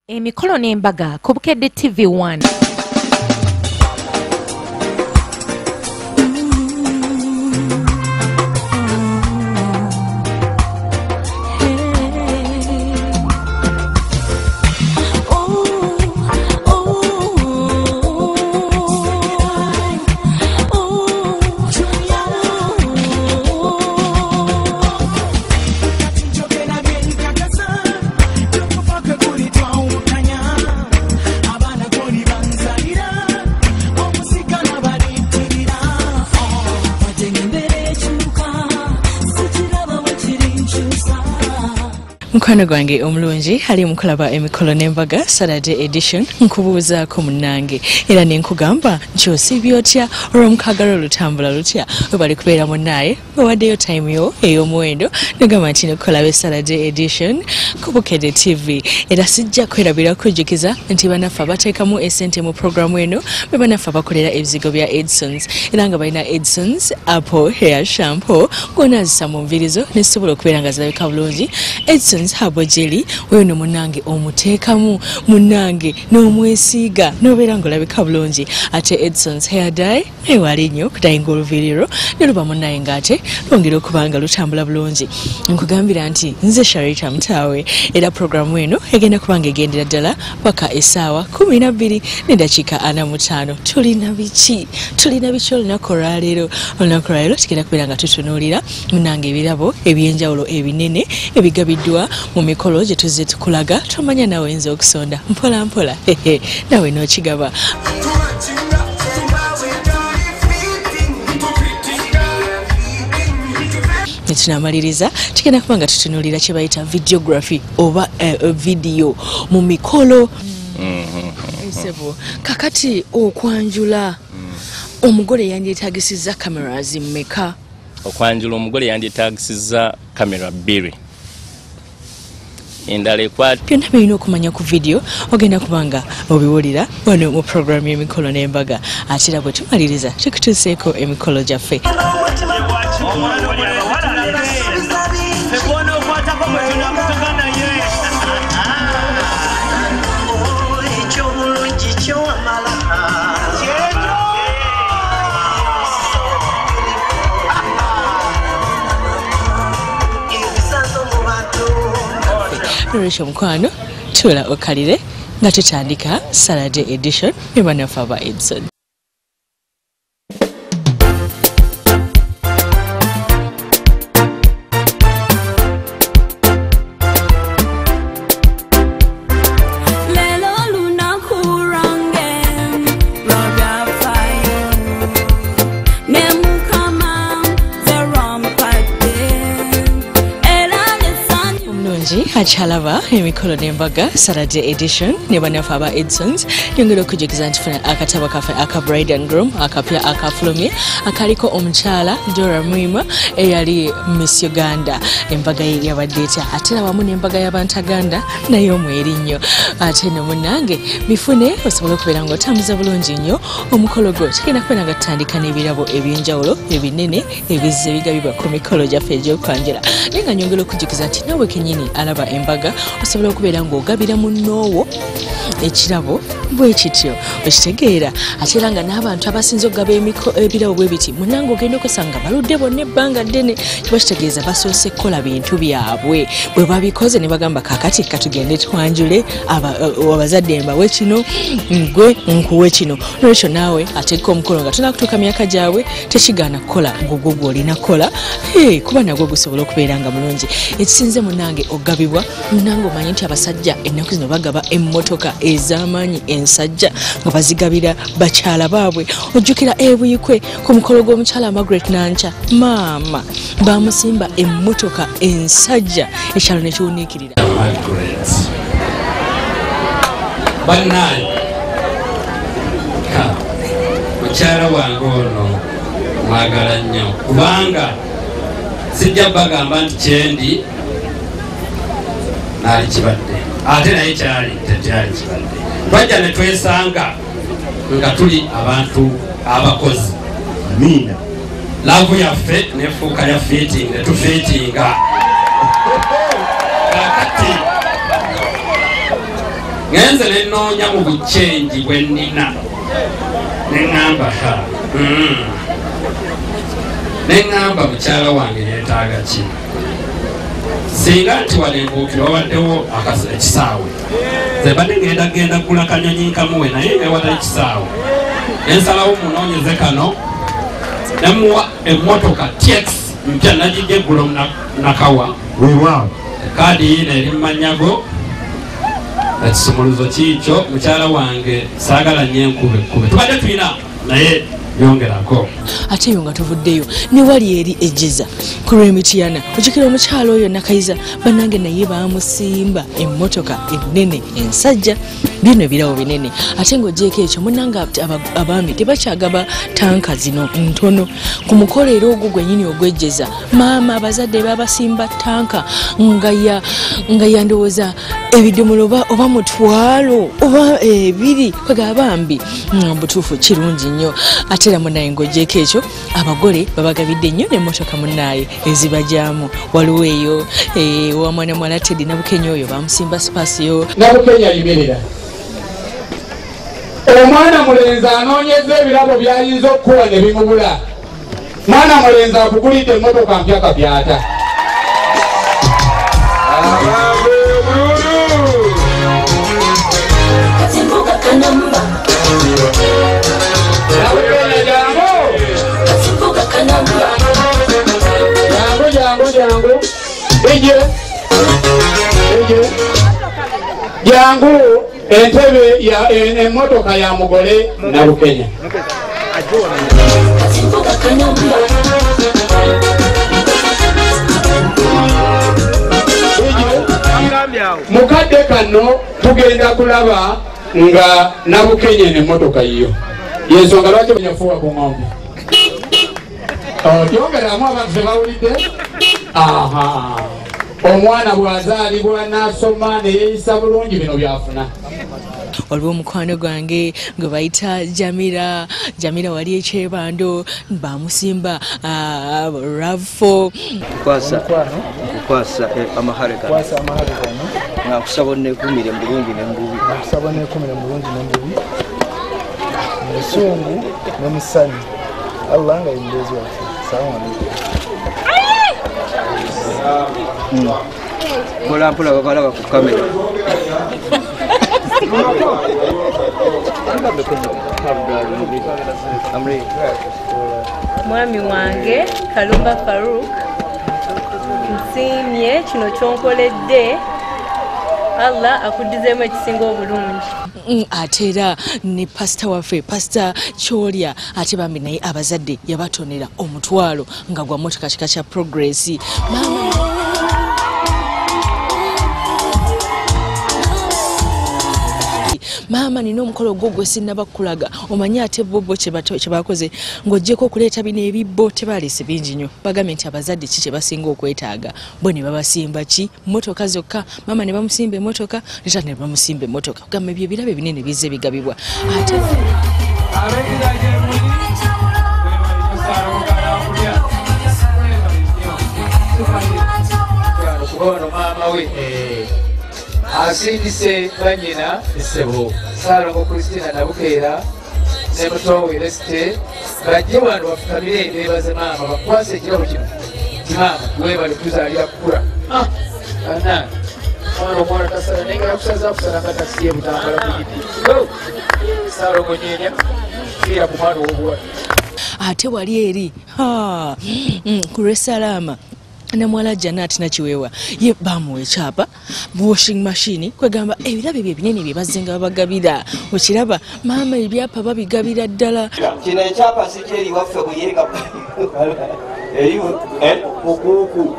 Emikolo n'embaga ku Bukedde TV1. Mukwano gwange omulungi ali mukulaba emikolo n'embaga Saturday edition, nkubuuzaako munnange era ne nkugamba nti osiibye otya, olw'omukaaga lwo lutambula lutya, webali kubeera munnaye wewaddeyo time yo ey'omuwendo nogamba nti nokukolaba Saturday edition ku Bukedde TV. Era sijja kwerabira kujjukiza nti bannaffe abateekamu essente mu programu eno be bannaffe abakolera ebizigo bya Edsons, era nga balina Edsons Apple Hair Shampoo gw'onaazisa mu nviiri zo nezisobola okubeera nga zirabika bulungi. Edsons Herbal Jelly weyo no munnange omuteekamu munnange n'omwesiiga n'obeera ng'olabika bulungi. Ate Edsons Hair Dye naye wali nnyo okudayinga oluviiriro ne luba munnaye ng'ate lwongera okuba nga lutambula bulungi. Nkugambira nti nze Sharita Mutaawe, era programu eno egenda kuba nga egendera ddala paka essaawa 12:45. Tulina biki? Tulina biki olunaku olwaleero? Olunaku olwaleero tugenda kubeera nga tutunuulira munnange ebirabo ebyenjawulo ebinene ebigabiddwa mu mikolo gye tuzze tukulaga. Tomanya nawe oyinza okusonda mpola mpola nawe n'okigaba. Netunamaliriza tugenda kuba nga tutunuulira kye bayita videography oba video mu mikolo. Esebo kakati okwanjula omugole yandyetaagisizza cameras mmeka? Okwanjula omugole yandyetaagisizza kamera 2, endala ekwata. Byonna byolina okumanya ku video ogenda kubanga obiwulira wano mu programu y'emikolo n'embaga. Ate era bwe tumaliriza tukutuuseeko emikolo gyaffe. Nolwekyo mukwano tuula okalire nga tutandika Saturday edition ne bannaffe aba Edson. Akyalaba emikolo n'embaga Saturday edition ne bannaffe aba Edsons. Nyongera okujjukiza nti funa akatabo kaffe aka Bride and Groom akapya akafulumye akaliko omukyala Dora Mwima eyali Miss Uganda. Embaga ye yabadde etya? Ate era wamu n'embaga y'Abantaganda naye omweri nnyo. Ate no munnange bifune osobole okubeera ng'otambuza bulungi nnyo omukolo gwo. Tugenda kubeera nga tutandika n'ebirabo ebyenjawulo ebinene ebizze bigabibwa ku mikolo gyaffe egy'okwanjula. Naye nga nyongera okujjukiza nti naawe kennyini alaba embaga osobola okubeera ng'ogabira munnoowo ekirabo bwe kityo okitegeera. Ate era nga n'abantu abasinze okugaba ebirabo bwe biti munnange ogenda okusanga baludde bonna ebbanga ddene, kiba kitegeeza basoose kukola bintu byabwe. Bwe babikoze ne bagamba kaakati katugende twanjule abazadde mbawe kino, gwe nkuwe kino. Nolwekyo naawe ateeka omukolo nga tonakutuuka myaka gyabwe tekigaana kukola gugwo gw'olina kukola, kuba nagwo gusobola okubeera nga mulungi. Ekisinze munnange ogabibwa munnange omanyi nti abasajja ennaku zino bagaba emmotoka ez'amaanyi ensajja nga bazigabira bakyala baabwe. Ojjukira ebuyikwe ku mukolo gw'omukyala Margaret Nankya, maama bamusimba emmotoka ensajja ekyalo ne kiwuniikirira. Bannange, mukyala wange ono mwagala nnyo kubanga sijja bagamba nti kyendi naali kibadde, ate naye kyali tekyali kibadde. Twajja ne twesanga nga tuli abantu abakozi. Amiina. Laavu yaffe nefuuka ya fiitingi ne tufiitinga. Kaakati Ngenze ne nnoonya mu buchenji bwe nnina ne ŋŋamba ne ŋŋamba mukyala wange yeetaaga ki. Singa nti wano enbuukiro wabaddewo ekisaawe, nze mbadde ngenda genda kugula kanyonyi nkamuwe naye ewatali ekisaawe. Ne nsalawo munoonyeze kano ne muwa emmotoka TX mpya nagijja eggulo Nakawa. Weewaawo. Kaadi yiino eri mu mannya go, ekisumuluzo kiikyo. Mukyala wange saagala nnyo enkube kkube, tubadde tulina naye yongerako. Ate eyo nga tuvuddeyo ne wali eri ejjeza ku lw'Emityana, ojjukira omukyala oyo Nakayiza bannange naye baamusimba emmotoka ennene ensajja, bino ebirabo binene. Ate ng'oggyeeko ekyo munnange abaami tebakyagaba tanka zino ntono. Ku mukolo era ogwo gwennyini ogw'ejjeza, maama abazadde babasimba tanka nga yandowooza ebidomola oba 500 oba 200 kwegamba bambi butuufu kirungi nnyo. Ate era munnaye ng'oggyeeko ekyo abagole babagabidde nnyo n'emmotoka munnaye ezibajyamu. Waliwo eyo owa mwana muwala Teddy Nabukenya oyo bamusimba Spacio. Nabukenya yimirira. Omwana mulenzi anoonyeza ebirabo by'ayinza okukuwa ne bimubula. Mwana mulenzi akugulidde emmotoka mpya kapyata. Jangu jangu jangu ije ije jangu entebe ya emmotoka ya mugole Nabukenya. Mukadde kano tugenda kulaba nga Nabukenya n'emmotoka yiyo. Yensonga lwaki yafuuwa ku ng'ombe? Tyongeramu abantu tebawulidde. Aha, omwana bw'azaalibwa n'asoma ne yeeyisa bulungi bino by'afuna. Waliwo omukwano gwange gwe bayita Jamira, Jamira wali ekyebando bamusimba RAV4. Kukwasa amahale gano nga nkusaba onneekumire mu bulungi ne mu bubi. Nkusaba onneekumire mu bulungi ne mu bubi, mu busungu ne mu ssanyu. Allah nga ye mubeezi waffe. Salaamu aleikum. Mpola mpola babalaba ku kamera. Mwami wange Kalumba Faruk, nsiimye kino kyonkoledde, Allah akuddizeemu ekisinga obulungi. Ate era ne pasita waffe Pasita Kyolya ate bambi naye abazadde yabatonera 500 nga gwa mmotoka kika kya Progress. Maama nina omukolo ogwo gwe sinnaba kukulaga, omanyi ate bo kye bakoze ng'oggyeko okuleeta bino ebibbo tebaleese bingi nnyo. Bagambye nti abazadde ki kye basinga okwetaaga, bo ne babasimba ki mmotoka zokka. Maama ne bamusimba emmotoka ne taata ne bamusimba emmotoka. Kugamba ebyo ebirabo ebinene bizze bigabibwa. Ate kuba maama we asindise banyina ssebo Ssaalongo Christina Nabukeera ne muto we Resite bajje wano bafukamire beebaze maama bakwase ekirabo kino nti maama weebale kutuzaalira kukula. Bannange omwana omwana tasala naye nga yakusaza kusala nga takisi y'ebutambala ku giti. Ssaalongo nyeenya fiira ku mwana ow'obuwala. Ate wali eri ku lw'Essalaama namwala Janat Nakiweewa ye bamuwa ekyapa washing machine, kwegamba ebirabo ebyo ebinene bye bazzenga babagabira. Okiraba maama ebyapa babigabira ddala. Kino ekyapa si kyeri waffe Buyenga eri mukuuku.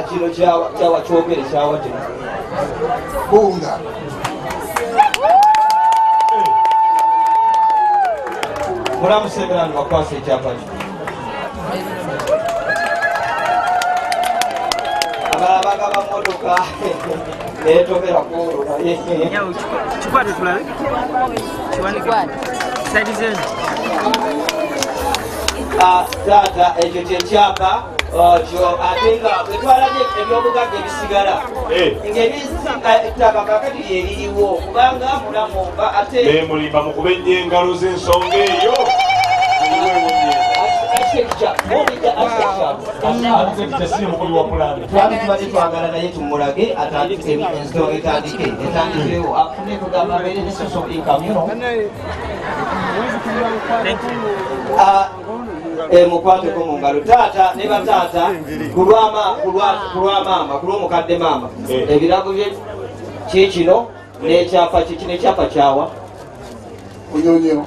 Kino kyawa kyogere kyawa kino bunga mulamusemerano bakwasa ekyapa kino. Abalala bagaba mmotoka neetomera kwolwo naye kikwate tulabe taata ekyo kyekyapa Otyo ate nga bwe twalabye ebyobugagga ebisigala ng'ettaka kaakati lyeririwo kubanga mulamumba ate nemulimba mukube nnyo engalo z'ensonga eyo. Twali tubadde twagala naye tumulage atandike ensonga etandike etandikewo afune kugamba abeere ne source of income, you know. Mukwateko mu ngalo taata ne bataata ku lwa maama, ku lw'omukadde maama. Ebirabo bye kikino n'ekyapa kikino. Ekyapa kyawa Kunyonyo.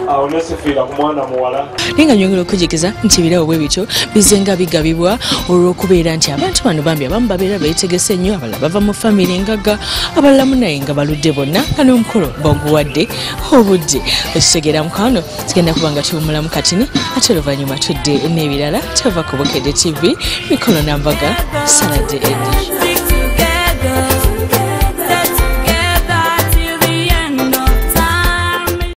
Awo nesifiira ku mwana muwala. Naye nga nyongera okujjukiza nti ebirabo bwe bityo bizenga bigabibwa olw'okubeera nti abantu bano bambi abamu babeera beetegese nnyo, abalala bava mu famire engagga, abalala munaye nga baludde bonna nga n'omukolo baguwadde obudde. Okitegeera mukwano, tugenda kuba nga tuwummulamu katini ate oluvannyuma tudde n'ebirala. Tova ku Bukedde TV, Mikolo na Mbaga, Saturday Edition.